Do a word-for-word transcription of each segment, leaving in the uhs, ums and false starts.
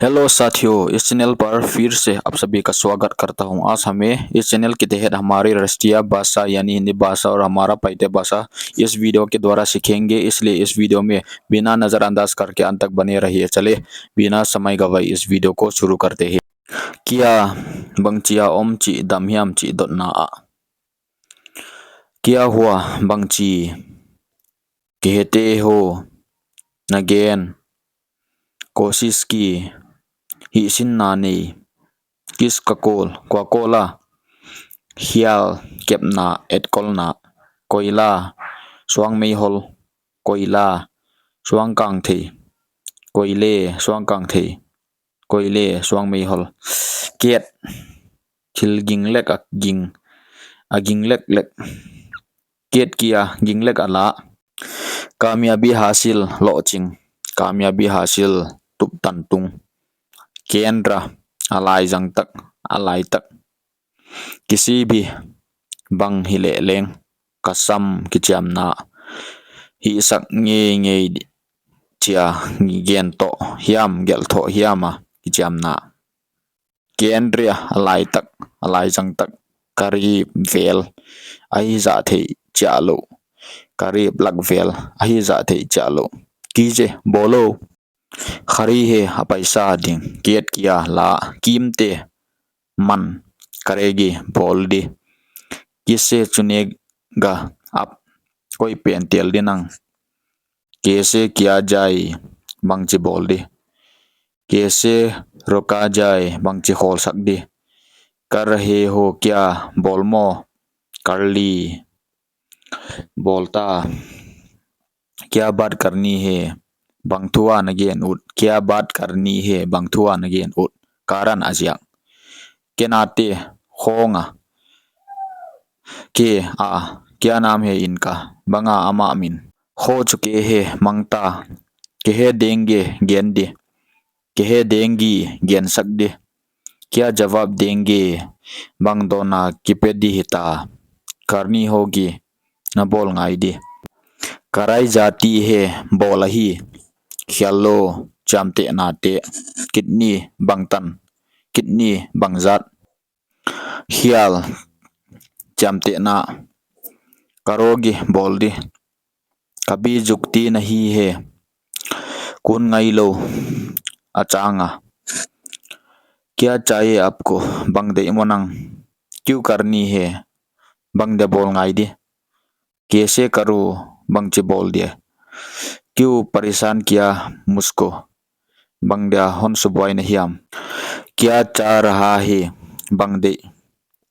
हेलो साथियों, इस चैनल पर फिर से आप सभी का स्वागत करता हूं। आज हमें इस चैनल के तहत हमारी राष्ट्रीय भाषा यानी हिंदी भाषा और हमारा पाइते भाषा इस वीडियो के द्वारा सीखेंगे, इसलिए इस वीडियो में बिना नज़रअंदाज करके अंत तक बने रहिए। चले, बिना समय गवाए इस वीडियो को शुरू करते हैं। Kia, bangchia om chih dam hiam chih dotna ah. Kia hua, bangchi. Kehte ho, na gen. कोशिश की, hihsinna nei. किसका कॉल, kua call a. ख्याल, kepna, etkolna. कोयला, suangmeihol. कोयला, suangkangthei. कोयले, suangkangthei. कोयले, suangmeihol. Ket, thil ging lek a ging, a ging leklek. Ket kia, ging lek a la. कामयाबी हासिल, lohching. कामयाबी हासिल, tuptan tung. केंद्र, a laizang tak, a lai tak. किसी भी, bang hileh leng. कसम, kichiamna. Hihsak ngeingei chia, gen toh hiam, gelh toh hiam a kichiamna. केंद्र, a lai tak, a laizang tak. करीब, vel. A hihzah theih chiah lou. करीब, lak vel. A hihzah theih chiah lou. कीजिए, बोलो. खरी he, a paisa ding. Ket kia, la. कीमतें, man. करेगी, bawl di. किसे चुनेगा अब, koi pen tel di nang. कैसे किया जाए, bangchi bawl di. कैसे रोका जाए, bangchi khawlsak di. कर रहे हो क्या, bawl maw. कर ली, bawl ta. क्या बात करनी है, bang thu a na gen ut. क्या बात करनी है, bang thu a na gen ut. कारण, a ziak. कहना ते, khawng a. के, a. क्या नाम है इनका, bang a amah min. हो चुके हैं, mang ta. कह देंगे, gen di. कह देंगी, gensak di. क्या जवाब देंगे, bang dawnna kipe di hita. करनी होगी, na bawl ngai di. कराई जाती है, bawl ahi. खेलो, chiamtehnate. कितनी, bangtan. कितनी, bangzat. ख्याल, chiamtehna. करोगी, bawl di. कभी झुकती नहीं है, kun ngailou, a chang a. क्या चाहिए आपको, bang deih maw nang. क्यों करनी है, bang dia bawl ngai di. कैसे करूं, bangchi bawl dia. क्यों परेशान किया मुझको, bang dia hon subuai na hiam. क्या चाह रहा है, bang deih.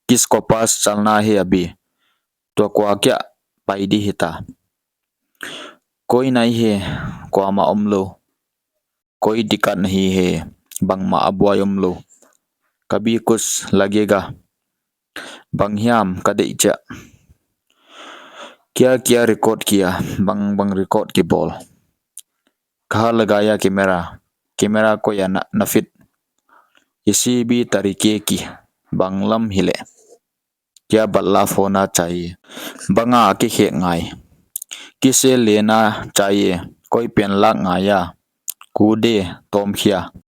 किसको पास चलना है अभी, tua kua kiang pai di hita. कोई नहीं है, kuamah omlou. कोई दिक्कत नहीं है, bangmah a buai omlou. कभी कुछ लगेगा, bang hiam ka deih chiah. क्या क्या रिकॉर्ड किया, bang bang record kibawl. कहाँ लगाया camera, camera koi ah na fit. किसी भी तरीके की, banglam hileh. क्या बदला होना चाहिए, bang a kikhek ngai. किसे लेना चाहिए, koi pen lak ngai a. कूदे, tawmkhia.